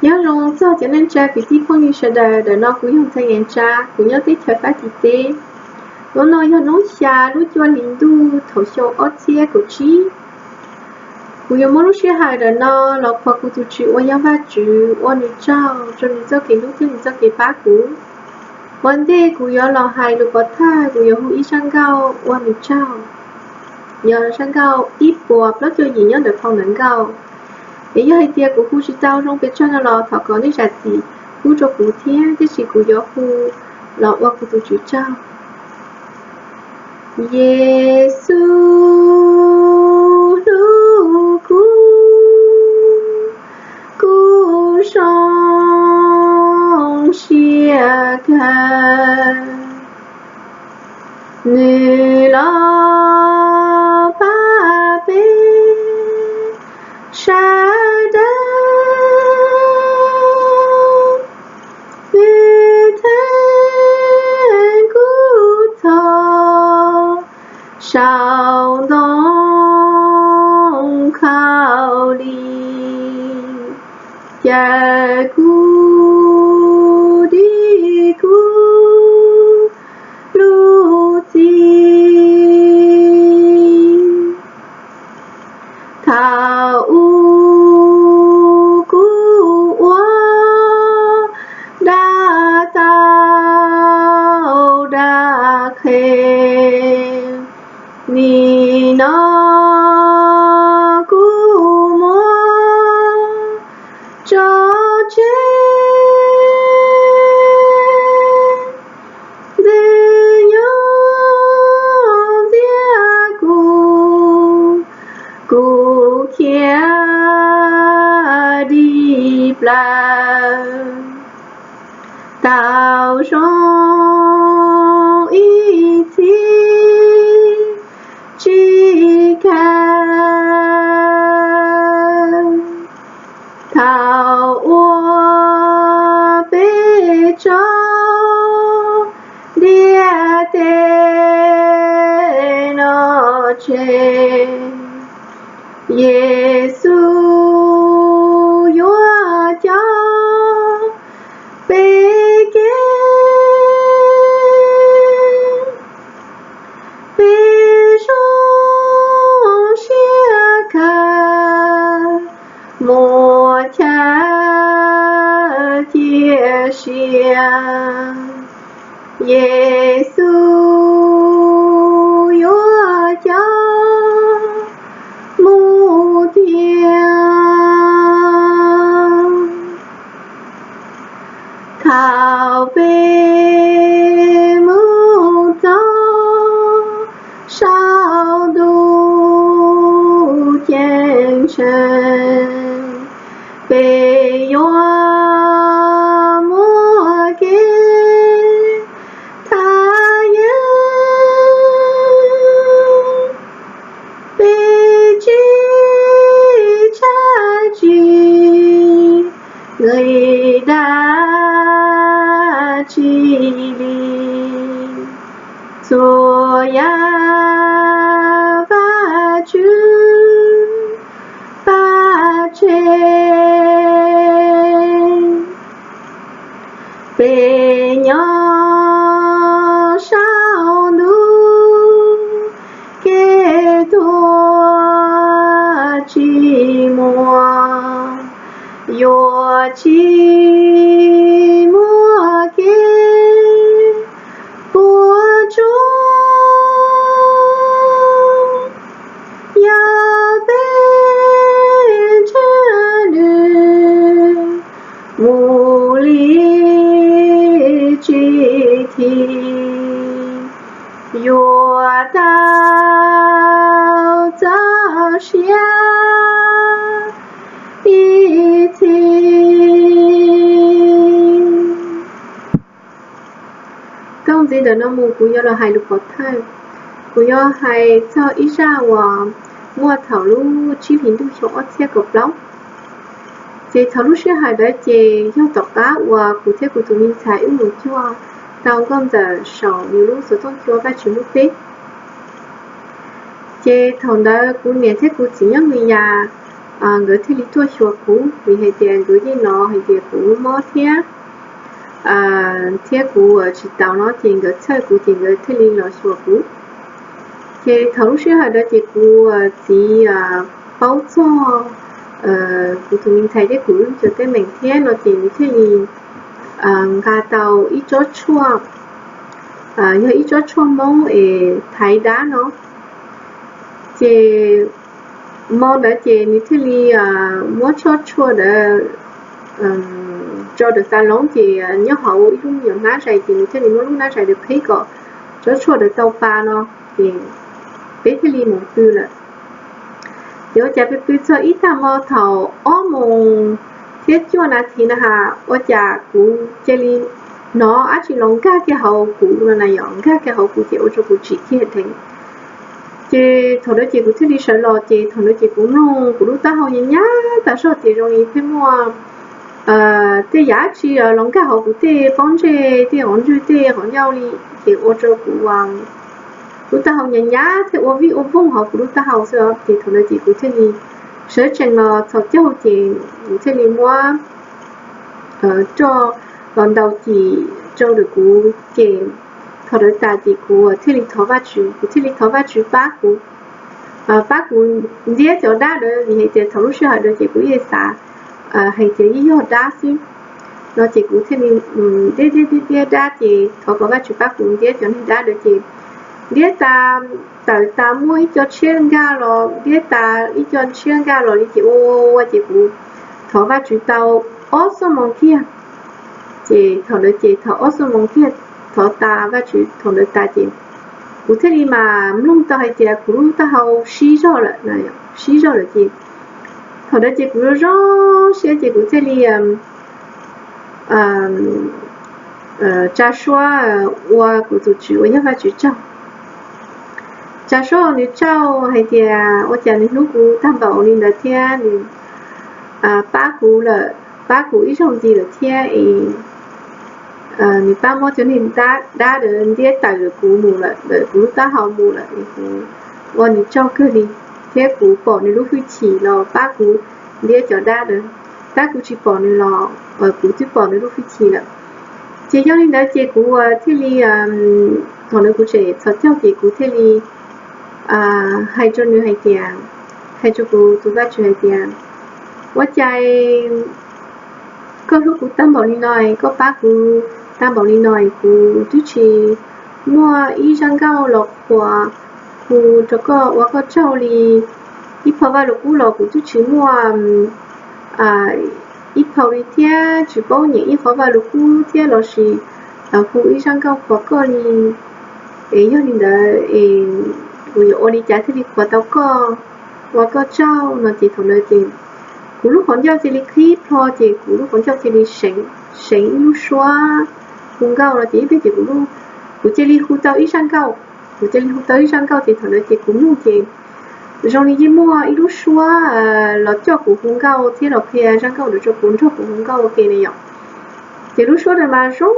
Nyob zoo txog cov neej tsa kwv tij phooj ywg sawv daws, ntawm no kuv yog Ntxhais Nyiaj Tsa, kuv nyob teb chaws Fab Kis teb. Hnub no yog hnub xya lub cuaj hlis ntuj thaum xyoo ob txhiab kaum tsib. Kuv yuav muab lub sij hawm ntawm no los qhuas kuv tus Tswv uas yog Vajtswv, ua nws tsaug rau nws txoj kev hlub thiab nws txoj kev pab kuv. Ua ntej kuv yuav los hais lus pov thawj, kuv yuav hu ib zaj nkauj ua nws tsaug, yog zaj nkauj ib puas plaub caug yim nyob ntawm phau ntawv nkauj. Es yog hais tias kuv hu tsis tau zoo pes tsawg no los thov kom nej zam txim pub rau kuv thiab, tiam sis kuv yuav hu los ua kuv tus Tswv tsaug. Yexus hlub kuv, kuv zoo siab kawg. Nws los pab peb sawv daws, nws theej kuv txhoj saum ntoo khaub lig, caw kuv dim kuv lub txim. Thaum ub kuv ua dag tau dag qhe, nim no kuv muab tso tseg. Ntxwg nyoog ntxias kuv, kuv khiav dim plaws. Tau zoo ib txhis tsis kawg. Thaum uas peb tso ntiaj teb no tseg, Yexus yuav coj peb kev. Peb zoo siab kawg, muaj chaw cia siab. Yexus yuav coj mus tiag. Thaum peb mus txog saum ntuj ceeb tsheej, peb yuav muaj kev thaj yeeb. Peb tsis tshaj tsis nqis dag tsi li, txhua yam Vajtswv pab tseg. Peb nyob saum ntuj kev tuag tsis muaj, yuav tsis muaj kev puas tsuaj. Yog peb ntseeg nws mus li tsis thim, yuav tau txaus siab ib txhis. Txuas ntxiv ntawm no mus kuv yuav los hais lus pov thawj. Kuv yuav hais txog ib zaj uas muaj thaum lub tsib hlis ntuj xyoo ob txhiab kaum plaub. Ces thaum lub sij hawm ntawd ces yog tom qab uas kuv thiab kuv tus me ntxhais wb mus cuag tau nkauj ntxawm saum nws lub xov tooj cua Vajtswv hlub peb. Ces thaum ntawd kuv niam thiab kuv txiv nyob Nws Yas, nkawd thiaj li tuaj xyuas kuv, vim hais tias nkawd yeej hnov hais tias kuv mob thiab, thiab kuv tsis tau no ces nkawd txhawj kuv ces nkawd thiaj li los xyuas kuv. Ces thaum lub sij hawm ntawd ces kuv txiv paub txog kuv tus me ntxhais thiab kuv cov teeb meem thiab no ces nws thiaj li nqa tau ib tsob tshuaj, yog ib tsob tshuaj Hmoob es thaiv dab no. Ces hmo ntawd ces nws thiaj li muab tsob tshuaj ntawd tso rau xav loov ces nyob hauv ib lub me nyuam hnab zais ces nws thiaj li muab lub hnab zais ntawd qhib kom tsob tshuaj ntawd tau pa no, ces peb thiaj li mus pw lawm. Ces ua cas pw pw txog ib tag hmo thaum ob moos thiab cuaj nas this na has ua cas kuv cia li hnov dab tsi los nkag kiag hauv kuv no na yom, nkag kiag hauv kuv ces ua rau kuv tsim kiag dheev. Ces thaum ntawd ces kuv thiaj li sawv los ces thaum ntawd ces kuv mloog kuv lub taub hau nyab nyab tas zog ces zoo li pheej muaj tej yam dab tsi los nkag hauv kuv tej pob ntseg tej qhov ntswg tej qhov ncauj li, ces ua rau kuv lub taub hau nyab nyab thiab ua vij ua voog hauv kuv lub taub hau xwb. Ces thaum ntawd ces kuv thiaj li sawv tsees los txhos caug ces kuv thiaj li muab roj los ntaus cim rau ntawm kuv ces thaum ntawd tas ces kuv thiaj li thov Vajtswv, kuv thiaj li thov Vajtswv pab kuv, pab kuv ntiab cov dab ntawd vim hais tias thaum lub sij hawm ntawd ces kuv yeej xav hais tias yeej yog dab xwb no ces kuv thiaj li ntiab ntiab ntiab dab ces thov kom Vajtswv pab kuv ntiab cov niag dab ntawd ces ntiab tas, tawm tas muaj ib co tshiab nkag los ntiab tas ib co tshiab nkag los li ces ua ces kuv thov Vajtswv tau ob xuab moos kiag. Ces thaum ntawd ces thaum ob xuab moos kiag thov tas Vajtswv thaum ntawd tas ces kuv thiaj li mas mloog tau hais tias kuv lub taub hau sib zog lawm, sib zog lawm ces thaum ntawd ces kuv zoo zoo siab ces kuv thiaj li tsa suab ua kuv tus tswv uas yog Vajtswv tsaug. Tsa suab ua nws tsaug hais tias ua cas nws hlub kuv tag npaum li ntawd thiab nws pab kuv lawm, pab kuv ib zaug ntxiv lawm thiab es nws pab muab cov niag dab ntawd ntiab tawm ntawm kuv mus lawm, ntawm kuv lub taub hau mus lawm es kuv ua nws tsaug kawg li, thiab kuv pom nws lub hwj chim los pab kuv ntiab cov dab ntawd, tab kuv tsis pom nws los kuv twb pom nws lub hwj chim lawm. Ces yog li ntawd ces kuv thiaj li, thaum ntawd kuv tseem txhos caug ces kuv thiaj li hais rau nws hais tias, hais rau kuv tus Vajtswv hais tias, ua cas koj hlub kuv tag npaum li no, koj pab kuv tag npaum li no, kuv twb tsis muaj ib zaj nkauj los qhuas hu rau koj ua koj tsaug li. Ib phau Vajluskub los kuv twb tsis muaj ib phau li thiab, tsis paub nyeem ib qhov Vajluskub thiab lossis hu ib zaj nkauj qhuas koj li. Es yog li ntawd es kuv yuav ua li cas thiaj li qhuas tau koj ua koj tsaug no ces thaum ntawd ces kuv lub qhov ncauj cia li qhib plho ces kuv lub qhov ncauj cia li seev ib lub suab hu nkauj no ces ib pliag ces kuv cia li hu tau ib zaj nkauj. Kuv cia li hu tau ib zaj nkauj ces thaum ntawd ces kuv mloog ces zoo li yeej muaj ib lub suab los coj kuv hu nkauj thiab los qhia zaj nkauj ntawd rau kuv nrog kuv hu nkauj ua ke na yom. Ces lub suab ntawd mas zoo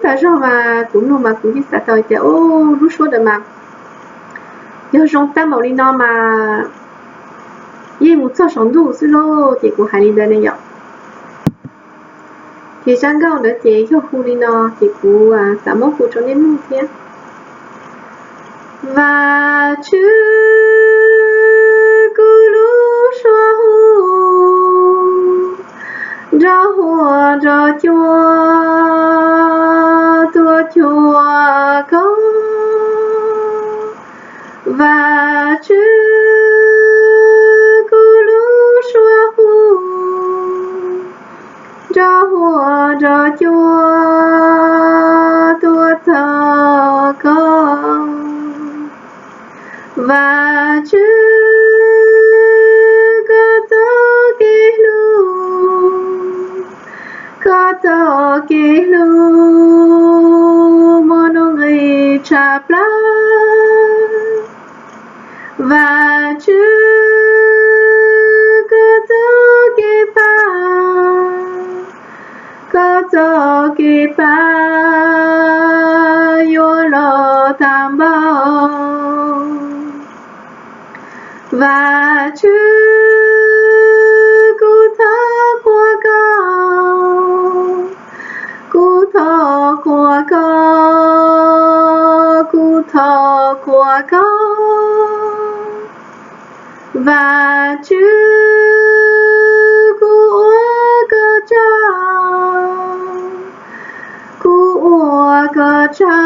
tag zog mas kuv mloog mas kuv yeej xav tau tias, o, lub suab ntawd mas yog zoo tag npaum li no mas yeej mus txog saum ntuj xwb lauj, ces kuv hais li ntawd ne yom. Ces zaj nkauj ntawd ces yog hu li no, ces kuv xav muab hu rau nej mloog thiab. Vajtswv, kuv lub suab hu nrov huam nrov cua tuaj cuag koj. Vajtswv, kuv lub suab hu nrov huam nrov cua tuaj txog koj. Vajtswv, koj txoj kev hlub, koj txoj kev hlub muaj nuj nqis tshaj plaws. Vajtswv, koj txoj kev pab, koj txoj kev pab yuav los tag npaum. Vajtswv, Koj, kuv thov qhuas koj, Vajtswv, kuv ua koj tsaug, kuv ua koj tsaug,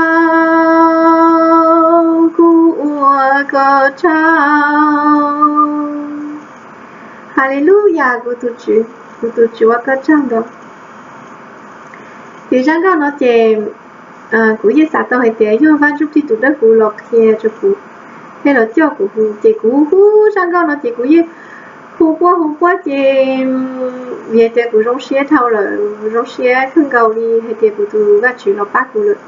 kuv ua koj tsaug. Haleluyas, kuv tus Tswv, kuv tus Tswv ua koj tsaug ntau. Ces zaj nkauj no ces kuv yeej xav tau hais tias yog Vaj Ntsuj Plig tus dawb huv los qhia rau kuv, thiab los coj kuv hu, ces kuv hu zaj nkauj no ces kuv yeej hu quaj hu quaj ces vim tias kuv zoo siab dhau lawm, zoo siab kawg nkaus li hais tias kuv tus Vajtswv los pab kuv lawm.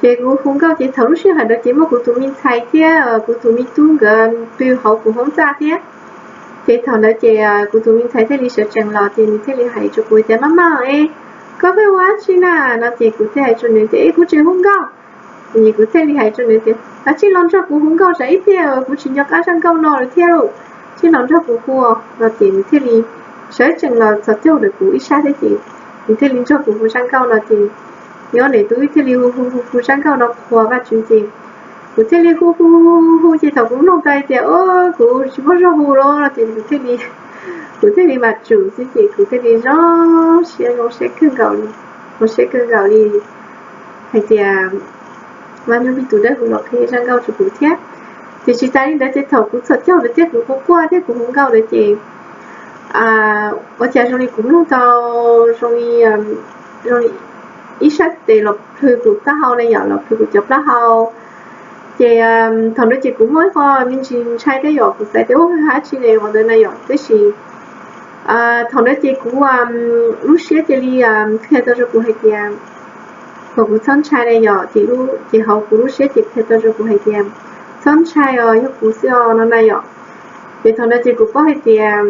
Ces kuv hu nkauj ces thaum lub sij hawm ntawd ces muaj kuv tus me ntxhais thiab kuv tus me tub nkawd pw hauv kuv hoob txaj thiab. Ces thaum ntawd ces kuv tus me ntxhais thiaj li sawv tsees los ces nws thiaj li hais rau kuv tias, Maj maj, koj pheej ua dab tsi na? No ces kuv thiaj hais rau nws tias, Kuv tseem hu nkauj. Ces kuv thiaj li hais rau nws tias, Tsij los nrog kuv hu nkauj tsam ib pliag kuv tsis nco qab zaj nkauj no lawm thiab lauj, tsij los nrog kuv hu. No ces nws thiaj li sawv tsees los txhos caug ntawm kuv ib sab thiab ces nws thiaj li nrog kuv hu zaj nkauj no ces nyob ntawm tub thiaj li hu hu hu hu zaj nkauj no qhuas Vajtswv ces kuv thiaj li hu hu hu ces thaum kuv mloog tau tias kuv tsis muaj zog hu lawm no ces kuv thiaj li, kuv thiaj li mam tsum xwb ces kuv thiaj li zoo siab, zoo siab kawg nkaus li, zoo siab kawg nkaus li hais tias Vaj Ntsuj Plig tus dawb huv los qhia zaj nkauj rau kuv thiab. Ces tsis tas li ntawd ces thaum kuv txhos caug ntawd thiab kuv quaj quaj thiab kuv hu nkauj ntawd ces ua cas zoo li kuv mloog tau zoo li, zoo li ib sab tes los plhws kuv taub hau na yom, los plhws kuv cov plaub hau. Ces thaum ntawd ces kuv muaj ib qho me ntsis ntshai thiab yom, kuv xav tias ua dab tsi ne ua ntawd na yom, tab sis thaum ntawd ces kuv lub siab cia li qhia tau rau kuv hais tias, kom kuv txhob ntshai na yom, ces hauv kuv lub siab ces qhia tau rau kuv hais tias, txhob ntshai os, yog kuv xwb os no na yom. Ces thaum ntawd ces kuv paub hais tias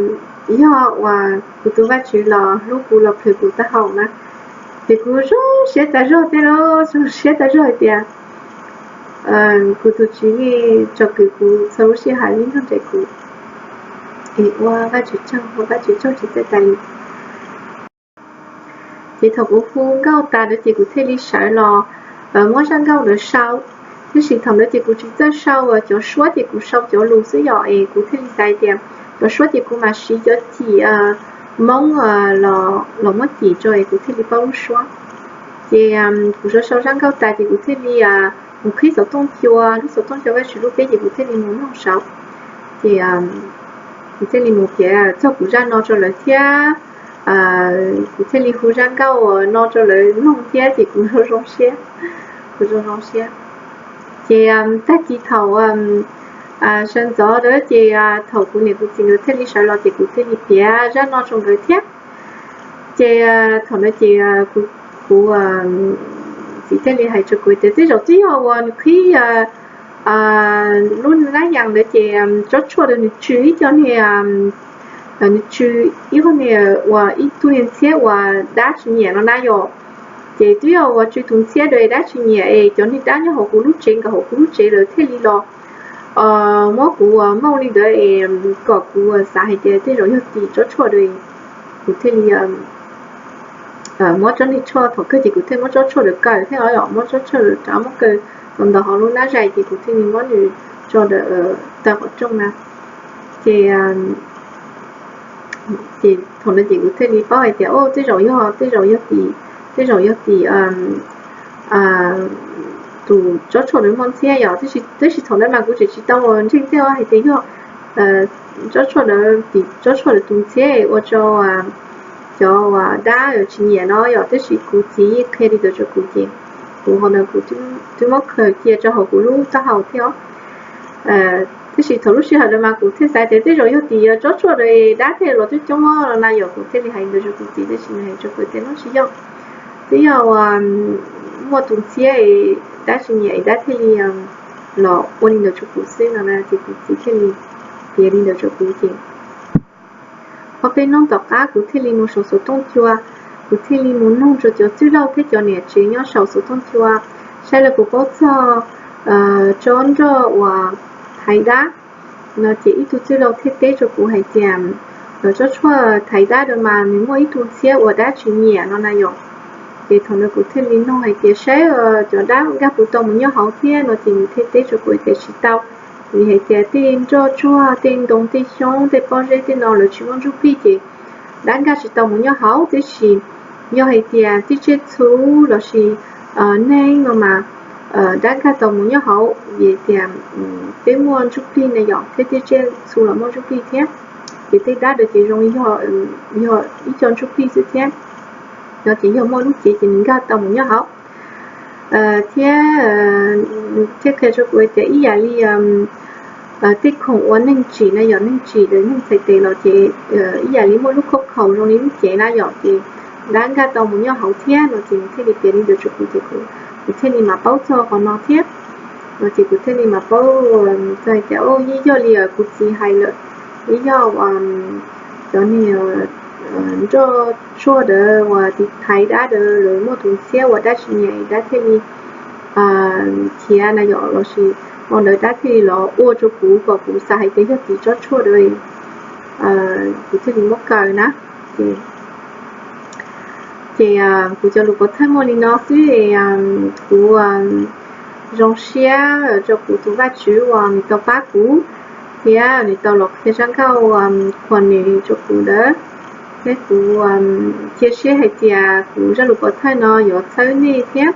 yog uas kuv tus Vajtswv los hlub kuv los plhws kuv taub hau na. Ces kuv zoo siab tas zog thiab lauj, zoo siab tas zog hais tias kuv tus Tswv yeej tsom kwm kuv txhua lub sij hawm, yeej nrog nraim kuv. Es ua Vajtswv tsaug, ua Vajtswv tsaug tsis txawj tas li. Ces thaum kuv hu nkauj tas ntawd ces kuv thiaj li sawv los muab zaj nkauj ntawd sau. Tab sis thaum ntawd ces kuv tsis txawj sau cov suab ces kuv sau cov lus xwb yom, es kuv thiaj li xav tias cov suab ces kuv mam siv cov cim Hmoob los muab cim tso es kuv thiaj li paub lub suab. Ces kuv sau sau zaj nkauj tas ces kuv thiaj li mus qhib xov tooj cua, lub xov tooj cua Vajtswv lub peb ces kuv thiaj li mus mloog saud. Ces kuv thiaj li mus piav txog kuv zaj no rau lawv thiab kuv thiaj li hu zaj nkauj no rau lawv mloog thiab ces kuv zoo zoo siab, kuv zoo zoo siab. Ces tag kis thaum sawv ntxov ntawd ces thaum kuv niam kuv txiv nkawd thiaj li sawv los ces kuv thiaj li piav zaj no rau nkawd thiab. Ces thaum ntawd ces kuv txiv thiaj li hais rau kuv tias tej zaum twb yog uas nws qhib lub nab yas ntawd ces tsob tshuaj ntawd nws tsw ib co niag, nws tsw ib qho niag uas ib tug niag ntxhiab uas dab tsis nyiam no na yom. Ces twb yog uas tsw tus ntxhiab ntawd dab tsis nyiam es cov niag dab nyob hauv kuv lub tsev nkawd hauv kuv lub tsev lawv thiaj li los muab kuv mooj li ntawd es kom kuv xav hais tias tej zaum yog tim tsob tshuaj ntawd. Kuv thiaj li muab tsob niag tshuaj, thaum kawg ces kuv thiaj muab tsob tshuaj ntawd kaw thiab os, muab tsob tshuaj ntawd rov muab kaw tau ntawm hauv lub nab zais ces kuv thiaj li muab nws tso ntawm taw qhov rooj na. Ces ces thaum ntawd ces kuv thiaj li paub hais tias o tej zaum yog, tej zaum yog tim, tej zaum yog tim tus tsob tshuaj ntawd muaj ntxhiab yom. Tab sis thaum ntawd mas kuv tseem tsis tau ntseeg thiab hais tias yog tsob tshuaj ntawd tim tsob tshuaj ntawd tus ntxhiab ua rau cov uas dab tsis nyiam no yom. Tab sis kuv txiv yeej qhia li ntawd rau kuv ces kuv ho ntawd kuv twb muab khaws cia rau hauv kuv lub taub hau thiab os. Tab sis thaum lub sij hawm ntawd mas kuv thiaj xav tias tej zaum yog tim tsob tshuaj ntawd dab thiaj los coob coob no na yom, kuv thiaj li hais ntawd rau kuv txiv, tab sis nws hais rau kuv tias nov tsis yog, twb yog uas muaj tus ntxhiab dab tsis nyiam es dab thiaj li los ua li ntawd rau kuv xwb no na. Ces kuv txiv thiaj li piav li ntawd rau kuv ces ob peb hnub tom qab kuv thiaj li mus saum xov tooj cua, kuv thiaj li mus noog rau cov txwj laug thiab cov niam tsev nyob saum xov tooj cua saib lawv puas paub txog tsob nroj uas thaiv dab no. Ces ib tug txwj laug thiaj teb rau kuv hais tias tsob tshuaj thaiv dab ntawd mas nws muaj ib tug ntxhiab uas dab tsis nyiam no na yom. Ces thaum ntawd kuv thiaj li nug hais tias saib cov dab nkag puas tau mus nyob hauv thiab no, ces nws thiaj teb rau kuv tias tsis tau, vim hais tias tej nroj tsuag, tej ntoo, tej xyoob, tej pob zeb tej no lawv tsis muaj ntsuj plig ces dab nkag tsis tau mus nyob hauv. Tiam sis yog hais tias tej tsiaj txhu lossis neeg no mas dab nkag tau mus nyob hauv vim tias peb muaj ntsuj plig na yom, thiab tej tsiaj txhu los muaj ntsuj plig thiab. Ces tej dab ntawd ces zoo yog ib co ntsuj plig xwb thiab. No ces yog muaj lub cev ces nws nkag tau mus nyob hauv. Thiab thiaj qhia rau kuv tias ib yam li tej khoom uas neeg tsim na yom, neeg tsim ntawm neeg txhais tes los ces ib yam li muaj lub khauj khaum zoo li lub cev na yom, ces dab nkag tau mus nyob hauv thiab no. Ces nws thiaj li piav li ntawd rau kuv ces kuv thiaj li mam paub txog qhov no thiab. No ces kuv thiaj li mam paub txog hais tias o yeej yog li kuv txiv hais lawm, yeej yog cov niag nroj tsuag ntawd uas tiv thaiv dab ntawd lawv muaj tus ntxhiab uas dab tsis nyiam dab thiaj li khiav na yom, lossis hmo ntawd dab thiaj li los ua rau kuv kom kuv xav hais tias yog tiv tsob tshuaj ntawd kuv thiaj li muab kaw na. Ces kuv cov lus pov thawj muaj li no xwb, kuv zoo siab rau kuv tus Vajtswv uas nws tau pab kuv thiab nws tau los qhia zaj nkauj qhuas nws rau kuv ntawd. Thiab kuv cia siab hais tias kuv zaj lus pov thawj no yuav txhawb nej thiab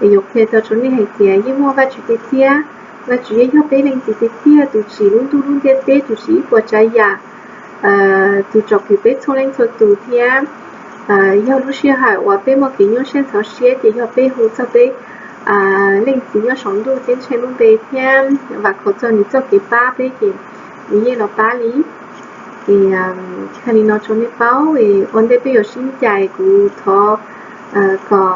es yuav qhia tau rau nej hais tias yeej muaj Vajtswv tiag tiag. Vajtswv yeej yog peb leej txiv tiag tiag, tus tsim lub ntuj lub ntiaj teb, tus tsim ib puas tsav yam, tus tsom kwm peb txhua leej txhua tus thiab. Yog lub sij hawm uas peb muaj kev nyuaj siab ntxhov siab ces yog peb hu txog peb Leej Txiv nyob saum ntuj ceeb tsheej lub npe thiab vam khom txog nws txoj kev pab peb ces nws yeej los pab li. Es hais li no rau nej paub, ua ntej peb yuav sib ncaim kuv thov kom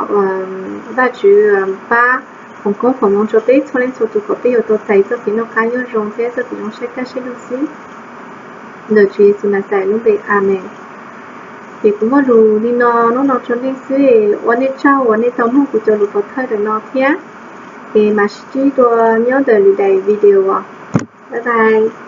Vajtswv pab foom koob foom hmoov rau peb txhua leej txhua tus kom peb yuav tau txais txoj kev noj qab nyob zoo thiab txoj kev zoo saib kaj siab lug xwb. Ntawm Tswv Yexus Naxales lub npe, amees. Ces kuv muaj lus li no hnub no rau nej xwb, ua nej tsaug uas nej tau mloog kuv cov lus pov thawj ntawm no thiab. Es mam sib ntsib dua nyob ntawm lwm daim video. Bye bye.